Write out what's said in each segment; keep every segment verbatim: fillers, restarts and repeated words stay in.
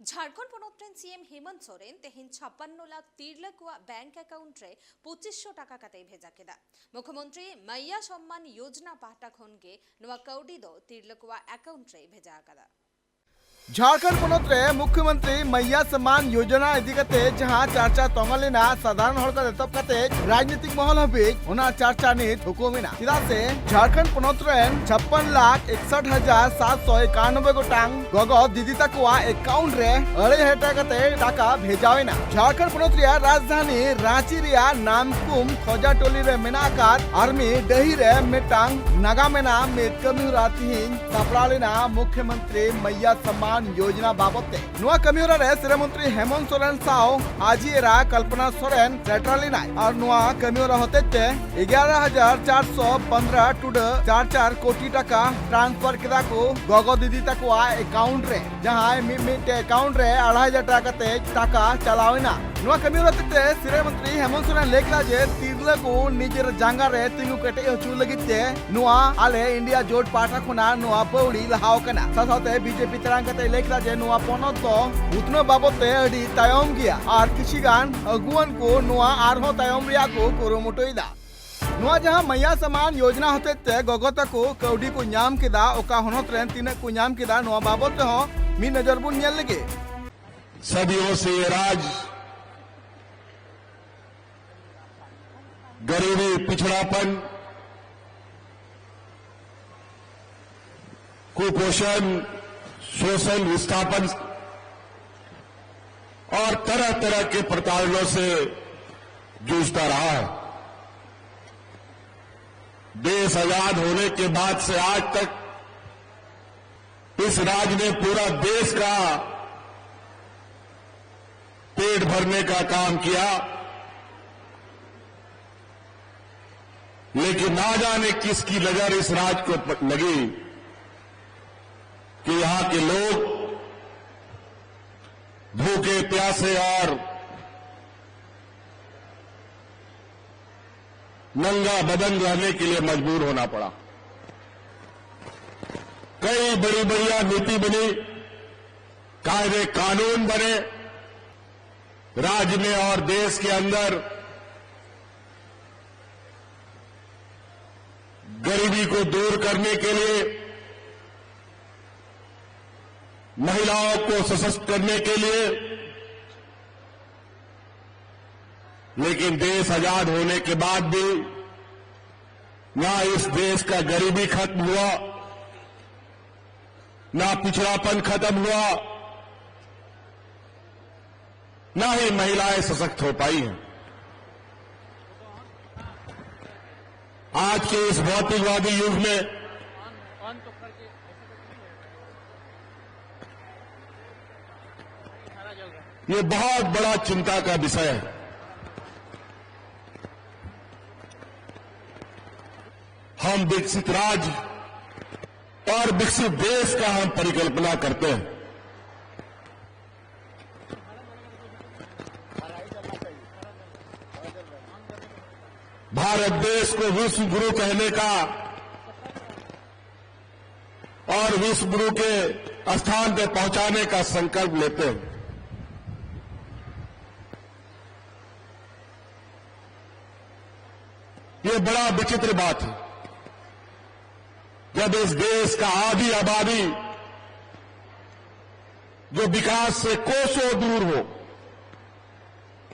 ᱡᱷᱟᱲᱠᱷᱚᱸᱰ ᱯᱚᱱᱚᱛ ᱨᱮᱱ ᱥᱤ ᱮᱢ ᱦᱮᱢᱚᱱᱛ ᱥᱚᱨᱮᱱ ᱛᱮᱦᱮᱧ ᱪᱷᱟᱯᱯᱟᱱᱱᱚ ᱞᱟᱠᱷ ᱛᱤᱨᱞᱟᱹ ᱠᱚᱣᱟᱜ ᱵᱮᱝᱠ ᱮᱠᱟᱣᱩᱱᱴ ᱨᱮ ᱯᱚᱸᱪᱤᱥ ᱥᱚ ᱴᱟᱠᱟ ᱠᱟᱛᱮᱭ ᱵᱷᱮᱡᱟ ᱠᱮᱫᱟ᱾ ᱢᱩᱠᱷᱭᱚᱢᱚᱱᱛᱨᱤ ᱢᱟᱭᱭᱟ ᱥᱚᱢᱢᱟᱱ ᱭᱳᱡᱱᱟ ᱯᱟᱦᱴᱟ ᱠᱷᱚᱱ ᱜᱮ ᱱᱚᱣᱟ ᱠᱟᱹᱣᱰᱤ ᱫᱚ ᱛᱤᱨᱞᱟᱹ ᱠᱚᱣᱟᱜ ᱮᱠᱟᱣᱩᱱᱴ ᱨᱮᱭ ᱵᱷᱮᱡᱟ ᱟᱠᱟᱫᱟ᱾ ᱡᱷᱟᱲᱠᱷᱚᱸᱰ ᱯᱚᱱᱚᱛ ᱨᱮ ᱢᱩᱠᱷᱭᱚᱢᱚᱱᱛᱨᱤ ᱢᱟᱭᱭᱟ ᱥᱚᱢᱢᱟᱱ ᱭᱳᱡᱚᱱᱟ ᱤᱫᱤ ᱠᱟᱛᱮ ᱡᱟᱦᱟᱸ ᱪᱟᱨᱪᱟ ᱛᱚᱸᱜᱟ ᱞᱮᱱᱟ, ᱥᱟᱫᱷᱟᱨᱚᱱ ᱦᱚᱲ ᱠᱷᱚᱱ ᱮᱛᱚᱦᱚᱵ ᱠᱟᱛᱮ ᱨᱟᱡᱽᱱᱤᱛᱤᱠ ᱢᱚᱦᱚᱞ ᱦᱟᱹᱵᱤᱡ ᱚᱱᱟ ᱪᱟᱨᱪᱟ ᱱᱤᱛ ᱛᱷᱩᱠᱩᱢ ᱮᱱᱟ᱾ ᱪᱮᱫᱟᱜ ᱥᱮ ᱡᱷᱟᱲᱠᱷᱚᱸᱰ ᱯᱚᱱᱚᱛ ᱨᱮᱱ ᱪᱷᱟᱯᱯᱟᱱ ᱞᱟᱠᱷ ᱮᱠᱥᱚᱴ ᱦᱟᱡᱟᱨ ᱥᱟᱛᱥᱚ ᱮᱠᱟᱱᱚᱵᱵᱳᱭ ᱜᱚᱴᱟᱝ ᱜᱚᱜᱚ ᱫᱤᱫᱤ ᱛᱟᱠᱚᱣᱟᱜ ᱮᱠᱟᱣᱩᱱᱴ ᱨᱮ ᱟᱹᱲᱟᱹᱭ ᱦᱟᱡᱟᱨ ᱴᱟᱠᱟ ᱠᱟᱛᱮ ᱴᱟᱠᱟ ᱵᱷᱮᱡᱟᱣ ᱮᱱᱟ᱾ ᱡᱷᱟᱲᱠᱷᱚᱸᱰ ᱯᱚᱱᱚᱛ ᱨᱮᱭᱟᱜ ᱨᱟᱡᱽᱫᱷᱟᱱᱤ ᱨᱟᱸᱪᱤ ᱨᱮᱭᱟᱜ ᱱᱟᱢᱠᱩᱢ ᱠᱷᱚᱡᱟᱴᱚᱞᱤ ᱨᱮ ᱢᱮᱱᱟᱜ ᱟᱠᱟᱫ ᱟᱨᱢᱤ ᱰᱟᱹᱦᱤ ᱨᱮ ᱢᱤᱫᱴᱟᱝ ᱱᱟᱜᱟᱢ ᱟᱱᱟᱜ ᱢᱤᱫ ᱠᱟᱹᱢᱤᱦᱚᱨᱟ ᱛᱤᱦᱤᱧ ᱥᱟᱯᱲᱟᱣ ᱞᱮᱱᱟ ᱢᱩᱠᱷᱭᱚᱢᱚᱱᱛᱨᱤ ᱢᱟᱭᱭᱟ ᱥᱚᱢᱢᱟᱱ ᱭᱳᱡᱱᱟ ᱵᱟᱵᱚᱛ ᱛᱮ᱾ ᱱᱚᱣᱟ ᱠᱟᱹᱢᱤᱦᱚᱨᱟ ᱨᱮ ᱥᱤᱨᱟᱹ ᱢᱚᱱᱛᱨᱤ ᱦᱮᱢᱚᱱᱛ ᱥᱚᱨᱮᱱ ᱥᱟᱶ ᱟᱡᱤᱡ ᱮᱨᱟ ᱠᱚᱞᱯᱚᱱᱟ ᱥᱚᱨᱮᱱ ᱥᱮᱴᱮᱨ ᱞᱮᱱᱟᱭ ᱟᱨ ᱱᱚᱣᱟ ᱠᱟᱹᱢᱤᱦᱚᱨᱟ ᱦᱚᱛᱮᱡ ᱛᱮ ᱮᱜᱟᱨᱚ ᱦᱟᱡᱟᱨ ᱪᱟᱨᱥᱚ ᱯᱚᱱᱫᱽᱨᱚ ᱴᱩᱰᱟᱹᱜ ᱪᱟᱨ ᱪᱟᱨ ᱠᱳᱴᱤ ᱴᱟᱠᱟ ᱴᱨᱟᱱᱥᱯᱷᱟᱨ ᱠᱮᱫᱟ ᱠᱚ ᱜᱚᱜᱚ ᱫᱤᱫᱤ ᱛᱟᱠᱚᱣᱟᱜ ᱮᱠᱟᱣᱩᱱᱴ ᱨᱮ, ᱡᱟᱦᱟᱸᱭ ᱢᱤᱫ ᱢᱤᱫᱴᱮᱡ ᱮᱠᱟᱣᱩᱱᱴ ᱨᱮ ᱟᱲᱟᱭ ᱦᱟᱡᱟᱨ ᱴᱟᱠᱟ ᱠᱟᱛᱮ ᱴᱟᱠᱟ ᱪᱟᱞᱟᱣ ᱮᱱᱟ᱾ ᱱᱚᱣᱟ ᱠᱟᱹᱢᱤ ᱦᱚᱛᱮᱡ ᱛᱮ ᱥᱤᱨᱟᱹ ᱢᱚᱱᱛᱨᱤ ᱦᱮᱢᱚᱱᱛ ᱥᱚᱨᱮᱱ ᱞᱟᱹᱭ ᱠᱮᱫᱟ ᱡᱮ ᱛᱤᱨᱞᱟᱹ ᱠᱚ ᱱᱤᱡᱮᱨ ᱡᱟᱸᱜᱟ ᱨᱮ ᱛᱤᱸᱜᱩ ᱠᱮᱴᱮᱡ ᱦᱚᱪᱚ ᱞᱟᱹᱜᱤᱫ ᱛᱮ ᱱᱚᱣᱟ ᱟᱞᱮ ᱤᱱᱰᱤᱭᱟ ᱡᱳᱴ ᱯᱟᱦᱴᱟ ᱠᱷᱚᱱᱟᱜ ᱱᱚᱣᱟ ᱯᱟᱹᱣᱲᱤ ᱞᱟᱦᱟᱣ ᱠᱟᱱᱟ᱾ ᱥᱟᱶ ᱥᱟᱶᱛᱮ ᱵᱤᱡᱮᱯᱤ ᱛᱮᱨᱟᱝ ᱠᱟᱛᱮ ᱞᱟᱹᱭ ᱠᱮᱫᱟ ᱡᱮ ᱱᱚᱣᱟ ᱯᱚᱱᱚᱛ ᱫᱚ ᱩᱛᱱᱟᱹᱣ ᱵᱟᱵᱚᱛ ᱛᱮ ᱟᱹᱰᱤ ᱛᱟᱭᱚᱢ ᱜᱮᱭᱟ ᱟᱨ ᱠᱤᱪᱷᱤ ᱜᱟᱱ ᱟᱹᱜᱩᱣᱟᱹᱱ ᱠᱚ ᱱᱚᱣᱟ ᱟᱨᱦᱚᱸ ᱛᱟᱭᱚᱢ ᱨᱮᱭᱟᱜ ᱠᱚ ᱠᱩᱨᱩᱢᱩᱴᱩᱭᱮᱫᱟ᱾ ᱱᱚᱣᱟ ᱡᱟᱦᱟᱸ ᱢᱟᱭᱭᱟ ᱥᱟᱢᱟᱱ ᱭᱳᱡᱽᱱᱟ ᱦᱚᱛᱮᱡ ᱛᱮ ᱜᱚᱜᱚ ᱛᱟᱠᱚ ᱠᱟᱹᱣᱰᱤ ᱠᱚ ᱧᱟᱢ ᱠᱮᱫᱟ, ᱚᱠᱟ ᱦᱚᱱᱚᱛ ᱨᱮᱱ ᱛᱤᱱᱟᱹᱜ ᱠᱚ ᱧᱟᱢ ᱠᱮᱫᱟ, ᱱᱚᱣᱟ ᱵᱟᱵᱚᱛ ᱛᱮᱦᱚᱸ ᱢᱤᱫ ᱱᱚᱡᱚᱨ ᱵᱚᱱ ᱧᱮᱞ ᱞᱮᱜᱮ᱾ सदियों से ये राज गरीबी, पिछड़ापन, कुपोषण, शोषण, विस्थापन और तरह तरह के प्रताड़नों से जूझता रहा है। देश आजाद होने के बाद से आज तक इस राज ने पूरा देश का पेट भरने का काम किया, लेकिन ना जाने किसकी नजर इस राज को प- लगी कि यहाँ के लोग भूखे प्यासे और नंगा बदन रहने के लिए मजबूर होना पड़ा। कई बड़ी बढ़िया नीति बनी, कायदे कानून बने, राज्य में और देश के अंदर गरीबी को दूर करने के लिए, महिलाओं को सशक्त करने के लिए। लेकिन देश आजाद होने के बाद भी ना इस देश का गरीबी खत्म हुआ, ना पिछड़ापन खत्म हुआ, ना ही महिलाएं सशक्त हो पाई हैं। आज के इस भौतिकवादी युग में ये बहुत बड़ा चिंता का विषय है। हम विकसित राज्य और विकसित देश का हम परिकल्पना करते हैं। भारत देश को विश्व गुरु कहने का और विश्व गुरु के स्थान पर पहुंचाने का संकल्प लेते हैं। ये बड़ा विचित्र बात है, जब इस देश का आधी आबादी जो विकास से कोसों दूर हो,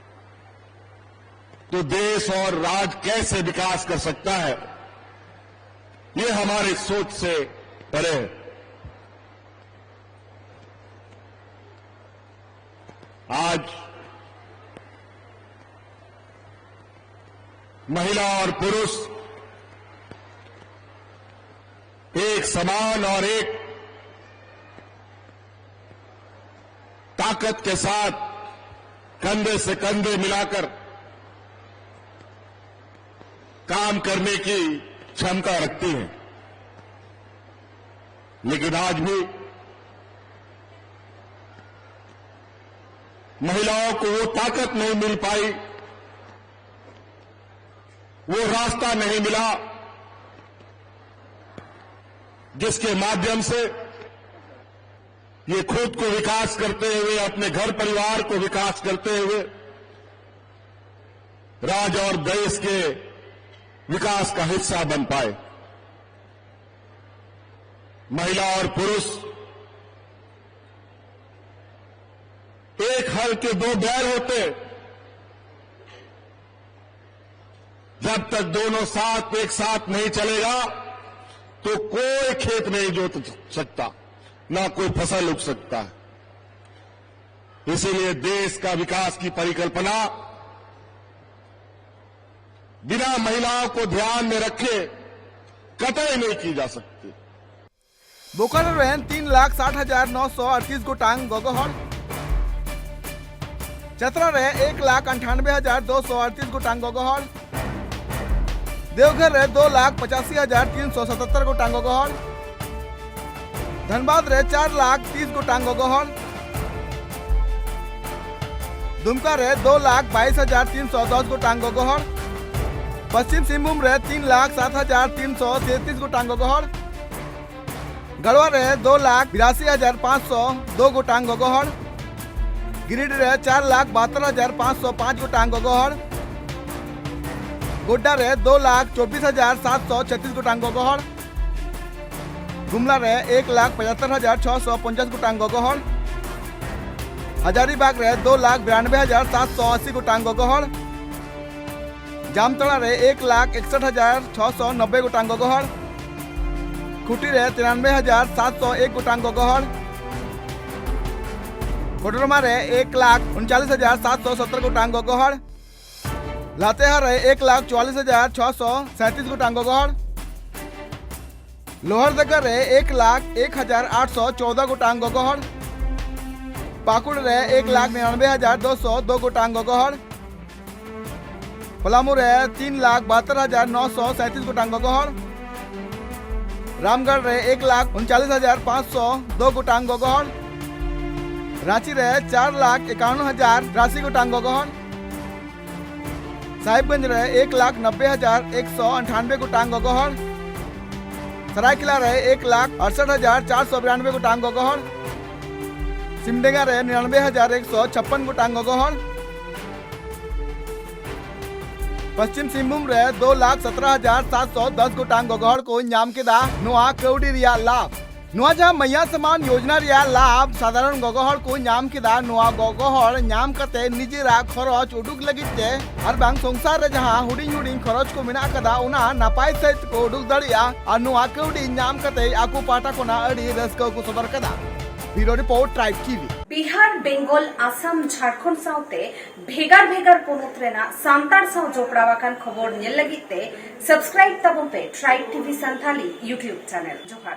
तो देश और राज्य कैसे विकास कर सकता है, ये हमारी सोच से परे है। आज महिला और पुरुष एक समान और एक ताकत के साथ कंधे से कंधे मिलाकर काम करने की क्षमता रखती हैं। लेकिन आज भी महिलाओं को वो ताकत नहीं मिल पाई, वो रास्ता नहीं मिला, जिसके माध्यम से ये खुद को विकास करते हुए, अपने घर परिवार को विकास करते हुए राज्य और देश के विकास का हिस्सा बन पाए। महिला और पुरुष एक हल के दो बैल होते, जब तक दोनों साथ एक साथ नहीं चलेगा तो कोई खेत नहीं जोत सकता, ना कोई फसल उग सकता है। इसीलिए देश का विकास की परिकल्पना बिना महिलाओं को ध्यान में रखे कतई नहीं की जा सकती। ᱵᱳᱠᱟᱨᱳ ᱨᱮᱱ ᱛᱤᱱ ᱞᱟᱠᱷ ᱥᱟᱴ ᱦᱟᱡᱟᱨ ᱱᱚᱥᱚ ᱟᱴᱛᱨᱤᱥ ᱜᱚᱴᱟᱝ ᱜᱚᱜᱚ ᱦᱚᱲ, ᱪᱟᱛᱨᱟ ᱨᱮ ᱮᱠ ᱞᱟᱠᱷ ᱟᱴᱷᱟᱱᱵᱮ ᱦᱟᱡᱟᱨ ᱫᱩᱥᱚ ᱟᱴᱛᱨᱤᱥ ᱜᱚᱴᱟᱝ ᱜᱚᱜᱚ ᱦᱚᱲ, ᱫᱮᱣᱜᱷᱚᱨ ᱨᱮ ᱫᱩ ᱞᱟᱠᱷ ᱯᱚᱪᱟᱥᱤ ᱦᱟᱡᱟᱨ ᱛᱤᱱᱥᱚ ᱥᱟᱛᱟᱛᱛᱚᱨ ᱜᱚᱴᱟᱝ ᱜᱚᱜᱚ ᱦᱚᱲ, ᱫᱷᱟᱱᱵᱟᱫᱽ ᱨᱮ ᱪᱟᱨ ᱞᱟᱠᱷ ᱛᱤᱥ ᱜᱚᱴᱟᱝ ᱜᱚᱜᱚ ᱦᱚᱲ, ᱫᱩᱢᱠᱟ ᱨᱮ ᱫᱩ ᱞᱟᱠᱷ ᱵᱟᱭᱤᱥ ᱦᱟᱡᱟᱨ ᱛᱤᱱᱥᱚ ᱫᱚᱥ ᱜᱚᱴᱟᱝ ᱜᱚᱜᱚ ᱦᱚᱲ, ᱯᱚᱥᱪᱤᱢ ᱥᱤᱝᱵᱷᱩᱢ ᱨᱮ ᱛᱤᱱ ᱞᱟᱠᱷ ᱥᱟᱛ ᱦᱟᱡᱟᱨ ᱛᱤᱱᱥᱚ ᱛᱮᱛᱨᱤᱥ ᱜᱚᱴᱟᱝ ᱜᱚᱜᱚ ᱦᱚᱲ, ᱜᱟᱲᱣᱟ ᱨᱮ ᱫᱩ ᱞᱟᱠᱷ ᱵᱤᱨᱟᱥᱤ ᱦᱟᱡᱟᱨ ᱯᱟᱸᱪᱥᱚ ᱫᱩ ᱜᱚᱴᱟᱝ ᱜᱚᱜᱚ ᱦᱚᱲ, ᱜᱤᱨᱤᱰᱤ ᱨᱮ ᱪᱟᱨ ᱞᱟᱠᱷ ᱵᱟᱦᱟᱛᱛᱚᱨ ᱦᱟᱡᱟᱨ ᱯᱟᱸᱪᱥᱚ ᱯᱟᱸᱪ ᱜᱚᱴᱟᱝ ᱜᱚᱜᱚ ᱦᱚᱲ, ᱜᱳᱰᱰᱟ ᱨᱮ ᱫᱩ ᱞᱟᱠᱷ ᱪᱚᱵᱵᱤᱥ ᱦᱟᱡᱟᱨ ᱥᱟᱛᱥᱚ ᱪᱷᱟᱛᱤᱥ ᱜᱚᱴᱟᱝ ᱜᱚᱜᱚ ᱦᱚᱲ, ᱜᱩᱢᱞᱟ ᱨᱮ ᱮᱠ ᱞᱟᱠᱷ ᱯᱚᱸᱪᱟᱛᱛᱚᱨ ᱦᱟᱡᱟᱨ ᱪᱷᱚᱥᱚ ᱯᱚᱧᱪᱟᱥ ᱜᱚᱴᱟᱝ ᱜᱚᱜᱚ ᱦᱚᱲ, ᱦᱟᱡᱟᱨᱤᱵᱟᱜᱽ ᱨᱮ ᱫᱩ ᱞᱟᱠᱷ ᱵᱤᱨᱟᱱᱵᱮ ᱦᱟᱡᱟᱨ ᱥᱟᱛᱥᱚ ᱟᱥᱤ ᱜᱚᱴᱟᱝ ᱜᱚᱜᱚ ᱦᱚᱲ, ᱡᱟᱢᱛᱟᱲᱟ ᱨᱮ ᱮᱠ ᱞᱟᱠᱷ ᱮᱠᱥᱚᱴ ᱦᱟᱡᱟᱨ ᱪᱷᱚᱥᱚ ᱱᱚᱵᱵᱮ ᱜᱚᱴᱟᱝ ᱜᱚᱜᱚ ᱦᱚᱲ, ᱠᱷᱩᱸᱴᱤ ᱨᱮ ᱛᱤᱨᱟᱱᱵᱮ ᱦᱟᱡᱟᱨ ᱥᱟᱛᱥᱚ ᱮᱠ ᱜᱚᱴᱟᱝ ᱜᱚᱜᱚ ᱦᱚᱲ, ᱠᱚᱰᱨᱢᱟ ᱨᱮ ᱮᱠ ᱞᱟᱠᱷ ᱩᱱᱪᱟᱞᱤᱥ ᱦᱟᱡᱟᱨ ᱥᱟᱛᱥᱚ ᱥᱚᱛᱨᱚ ᱜᱚᱴᱟᱝ ᱜᱚᱜᱚ ᱦᱚᱲ, ᱞᱟᱛᱮᱦᱟᱨ ᱨᱮ ᱮᱠ ᱞᱟᱠᱷ ᱪᱩᱣᱟᱞᱤᱥ ᱦᱟᱡᱟᱨ ᱪᱷᱚᱥᱚ ᱥᱟᱸᱭᱛᱨᱤᱥ ᱜᱚᱴᱟᱝ ᱜᱚᱜᱚ ᱦᱚᱲ, ᱞᱳᱦᱟᱨᱫᱟᱜᱟ ᱨᱮ ᱮᱠ ᱞᱟᱠᱷ ᱮᱠ ᱦᱟᱡᱟᱨ ᱟᱴᱥᱚ ᱪᱳᱣᱫᱟ ᱜᱚᱴᱟᱝ ᱜᱚᱜᱚ ᱦᱚᱲ, ᱯᱟᱹᱠᱩᱲ ᱨᱮ ᱮᱠ ᱞᱟᱠᱷ ᱱᱤᱨᱟᱱᱵᱮ ᱦᱟᱡᱟᱨ ᱫᱩᱥᱚ ᱫᱩ ᱜᱚᱴᱟᱝ ᱜᱚᱜᱚ ᱦᱚᱲ, ᱯᱟᱞᱟᱢᱩ ᱨᱮ ᱛᱤᱱ ᱞᱟᱠᱷ ᱵᱟᱦᱟᱛᱛᱚᱨ ᱦᱟᱡᱟᱨ ᱱᱚᱥᱚ ᱥᱟᱸᱭᱛᱨᱤᱥ ᱜᱚᱴᱟᱝ ᱜᱚᱜᱚ ᱦᱚᱲ, ᱨᱟᱢᱜᱚᱲ ᱨᱮ ᱮᱠ ᱞᱟᱠᱷ ᱩᱱᱪᱟᱞᱤᱥ ᱦᱟᱡᱟᱨ ᱯᱟᱸᱪᱥᱚ ᱫᱩ ᱜᱚᱴᱟᱝ ᱜᱚᱜᱚ ᱦᱚᱲ, ᱨᱟᱸᱪᱤ ᱨᱮ ᱪᱟᱨ ᱞᱟᱠᱷ ᱮᱠᱟᱣᱱ ᱦᱟᱡᱟᱨ ᱵᱤᱨᱟᱥᱤ ᱜᱚᱴᱟᱝ ᱜᱚᱜᱚ ᱦᱚᱲ, ᱥᱟᱦᱤᱵᱽᱜᱚᱸᱡᱽ ᱨᱮ ᱮᱠ ᱞᱟᱠᱷ ᱱᱚᱵᱵᱮ ᱦᱟᱡᱟᱨ ᱮᱠᱥᱚ ᱟᱴᱷᱟᱱᱵᱮ ᱜᱚᱴᱟᱝ ᱜᱚᱜᱚ ᱦᱚᱲ, ᱥᱟᱨᱟᱭᱠᱮᱞᱟ ᱨᱮ ᱮᱠ ᱞᱟᱠᱷ ᱟᱴᱥᱚᱴ ᱦᱟᱡᱟᱨ ᱪᱟᱨᱥᱚ ᱵᱤᱨᱟᱱᱵᱮ ᱜᱚᱴᱟᱝ ᱜᱚᱜᱚ ᱦᱚᱲ, ᱥᱤᱢᱰᱮᱸᱜᱟ ᱨᱮ ᱱᱤᱨᱟᱱᱵᱮ ᱦᱟᱡᱟᱨ ᱮᱠᱥᱚ ᱪᱷᱟᱯᱯᱟᱱ ᱜᱚᱴᱟᱝ ᱜᱚᱜᱚ ᱦᱚᱲ᱾ ᱯᱚᱥᱪᱤᱢ ᱥᱤᱝᱵᱷᱩᱢ ᱨᱮ ᱫᱩ ᱞᱟᱠᱷ ᱥᱚᱛᱨᱚ ᱦᱟᱡᱟᱨ ᱥᱟᱛᱥᱚ ᱫᱚᱥ ᱜᱚᱴᱟᱝ ᱜᱚᱜᱚ ᱦᱚᱲ ᱠᱚ ᱧᱟᱢ ᱠᱮᱫᱟ ᱱᱚᱣᱟ ᱠᱟᱹᱣᱰᱤ ᱨᱮᱭᱟᱜ ᱞᱟᱵᱷ᱾ ᱱᱚᱣᱟ ᱡᱟᱦᱟᱸ ᱢᱟᱭᱭᱟ ᱥᱟᱢᱟᱱ ᱭᱳᱡᱱᱟ ᱨᱮᱭᱟᱜ ᱞᱟᱵᱷ ᱥᱟᱫᱷᱟᱨᱚᱱ ᱜᱚᱜᱚ ᱦᱚᱲ ᱠᱚ ᱧᱟᱢ ᱠᱮᱫᱟ, ᱱᱚᱣᱟ ᱜᱚᱜᱚ ᱦᱚᱲ ᱧᱟᱢ ᱠᱟᱛᱮ ᱱᱤᱡᱮᱨᱟᱜ ᱠᱷᱚᱨᱚᱪ ᱩᱰᱩᱠ ᱞᱟᱹᱜᱤᱫ ᱛᱮ ᱟᱨ ᱵᱟᱝ ᱥᱚᱝᱥᱟᱨ ᱨᱮ ᱡᱟᱦᱟᱸ ᱦᱩᱰᱤᱧ ᱦᱩᱰᱤᱧ ᱠᱷᱚᱨᱚᱪ ᱠᱚ ᱢᱮᱱᱟᱜ ᱟᱠᱟᱫᱟ, ᱚᱱᱟ ᱱᱟᱯᱟᱭ ᱥᱟᱹᱦᱤᱡ ᱠᱚ ᱩᱰᱩᱠ ᱫᱟᱲᱮᱭᱟᱜᱼᱟ ᱟᱨ ᱱᱚᱣᱟ ᱠᱟᱹᱣᱰᱤ ᱧᱟᱢ ᱠᱟᱛᱮ ᱟᱠᱚ ᱯᱟᱦᱴᱟ ᱠᱷᱚᱱᱟᱜ ᱟᱹᱰᱤ ᱨᱟᱹᱥᱠᱟᱹ ᱠᱚ ᱥᱚᱫᱚᱨ ᱠᱟᱫᱟ᱾ Bureau Report, Tribe T V. Bihar, Bengal, Assam, Jharkhand ᱥᱟᱶᱛᱮ ᱵᱷᱮᱜᱟᱨ ᱵᱷᱮᱜᱟᱨ ᱯᱚᱱᱚᱛ ᱨᱮᱱᱟᱜ ᱥᱟᱱᱛᱟᱲ ᱥᱟᱶ ᱡᱚᱯᱲᱟᱣ ᱟᱠᱟᱱ ᱠᱷᱚᱵᱚᱨ ᱧᱮᱞ ᱞᱟᱹᱜᱤᱫ ᱛᱮ subscribe ᱛᱟᱵᱚᱱ ᱯᱮ Tribe T V Santali YouTube channel᱾ ᱡᱚᱦᱟᱨ᱾